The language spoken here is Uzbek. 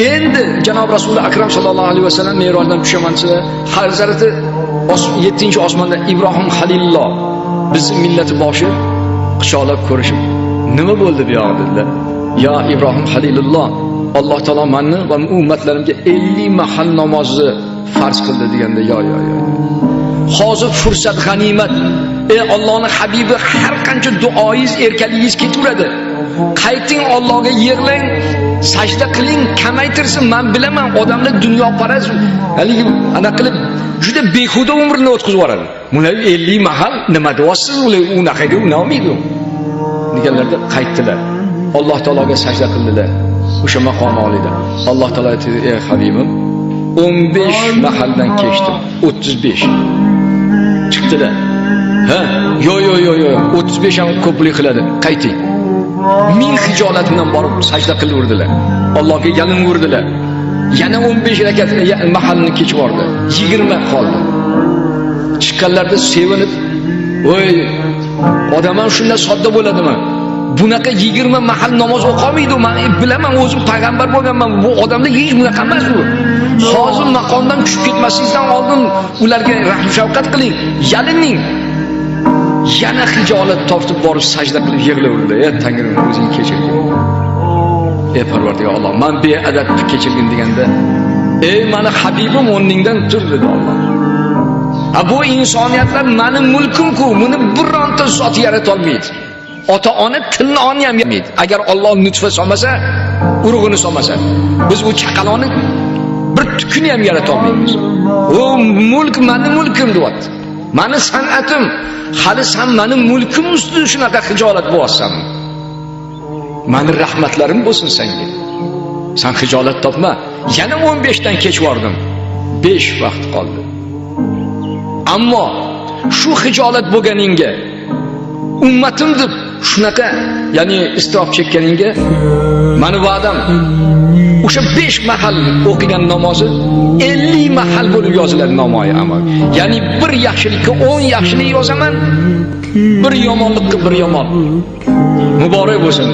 Endi janob Rasuli Akram sallallohu alayhi vasallam merojdan tushaman desa, Hazrati 7-osmonda Ibrohim Halilulloh bizni millati boshi quchoqlab ko'rishib, nima bo'ldi bu yoq dedilar. Ya Ibrohim Halilulloh, Alloh taolo meni va ummatlarimga 50 mahal namozni farz qildi deganda, yo yo yo. Hozir fursat g'animat. Ey Allohning habibi, har qancha duoyingiz, erkaligingiz ketaveradi. Qayting Allohga yig'lang, sajda qiling, kamaytirsin. Men bilaman, odamlar dunyoparast, haligi ana qilib juda behuda umrini o'tkazib yuboradi. Bular 50 mahal nima deyapsiz, ular unaqaga unaolmaydi. Deganlarda qaytdilar. Alloh taologa sajda qildilar. O'sha maqom olida. Alloh taolo aytdi: "Ey habibim, 15 mahaldan kechdim, 35." Chiqdilar. Ha, yo yo yo yo, 35 ham ko'plik qiladi. Qayting. Ming hijolat bilan borib sajda qilib. Allohga yalinverdilar. Yana 15 rakat mahalni kechib yubordi. 20 qoldi. Chiqqanlarda sevinib, "Voy, odam ham shunday sodda bo'ladimi? Bunaqa 20 mahal namoz o'qolmaydi, men bilaman, o'zim payg'ambar bo'lganman. Bu odamlar hech bunaqa emas u. Hozir maqomdan tushib ketmasingizdan oldin ularga rahm shafqat qiling, yalining." Yana hijolat tortib borib sajda qilib yig'laverdi. Ey Tangrim, o'zing kechirgin. Ey Parvardigor Alloh, men beadab kechirgin deganda, ey mani habibim, o'rningdan tur dedi Alloh. Ha, bu insoniyatlar mani mulkim-ku, buni bironta zot yarata olmaydi. Ota-ona tirnog'ini ham yemaydi. Agar Alloh nutfa solmasa, urug'ini solmasa, biz u chaqaloqni bir tukini ham yarata olmaymiz. U mulk mani mulkim deyapti. Mani san'atim, hali san mani mulkim ustida shunaqa hijolat bo'lyapsan. Mani rahmatlarim bo'lsin senga. San hijolat topma. Yana 15 dan kech bordim. 5 vaqt qoldi. Ammo shu hijolat bo'lganingga, ummatim deb shunaqa, ya'ni iztirob chekkaningga mani va'dam, o'sha 5 mahal o'qigan namozi 50 mahal bo'lib yoziladi nomoi amal. Ya'ni bir yaxshilikka 10 yaxshilik yozaman, bir yomonlikka bir yomon. Muborak bo'lsin.